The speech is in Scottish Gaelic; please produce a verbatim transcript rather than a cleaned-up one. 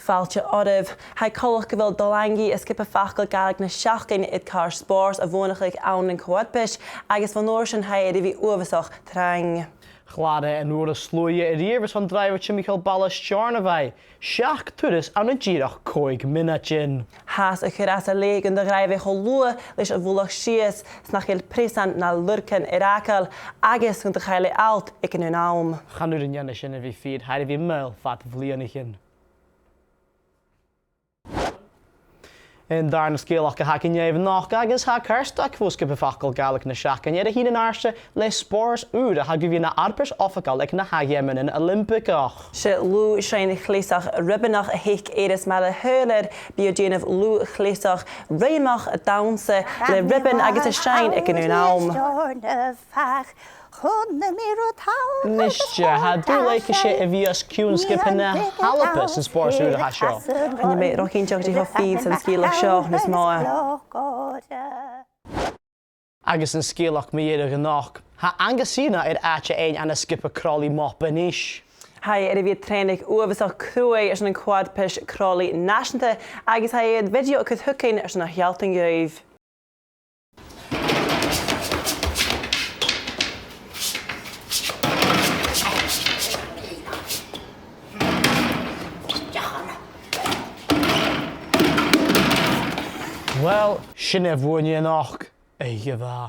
Fàilte oirbh. Tha e coltach gu bheil Dòmhnall Iain Fhìor, sgioba Facal Gàidhlig na Seachdain, air càr spòrs a bhuannachadh ann an Coarpais, agus bhon uair sin tha e air a bhith uabhasach trang. Chlàr e an uair as luaithe a-riamh airson dràibhear timcheall baile Steòrnabhaigh, seachd turas ann an dìreach còig mionaidean. Tha e a' cur às a leth gun do dhràibh e cho luath leis a' mhullach sìos 's nach eil preasan no lurgan air fhàgail, agus gun do chaill e alt aig an aon àm. Chan urrainn dha sin a bhith fìor, tha e air a bhith mall fad bhliadhnaichean. An dàrna sgeulachd a th' againn dhuibh a-nochd, agus tha Cairstìona bho Sgioba Facal Gàidhlig na Seachdain air a thighinn an àirde le spòrs ùr a tha gu bhith na fharpais oifigeil aig na h-ath-gheamannan Oilimpigeach. 'S e lùth-seinn chleasach ribeanach a th' aig Èiris Mac a' Chùil. Bidh i a' dèanamh lùth-chleasach, ruitheamach, dannsa, le ribean agus a' seinn aig an aon àm. Nise, tha dùil aicese a bhith os cionn sgioba na h-Alba san spòrs ùr a tha seo. Chan eil mi ro chinnteach dè cho fìor 's an sgeulachd seo nas motha. Agus an sgeulachd mu dheireadh a-nochd, tha Angusina air àite fhaighinn ann an sgioba crawley mop a-nis. Tha i air a bhith a' trèanadh uabhasach cruaidh airson a' Choarpais Crawley Nàiseanta, agus tha i air video a chur thugainn airson a shealltainn dhuibh. Uill, sin e bhuainn a-nochd, a gheibh a.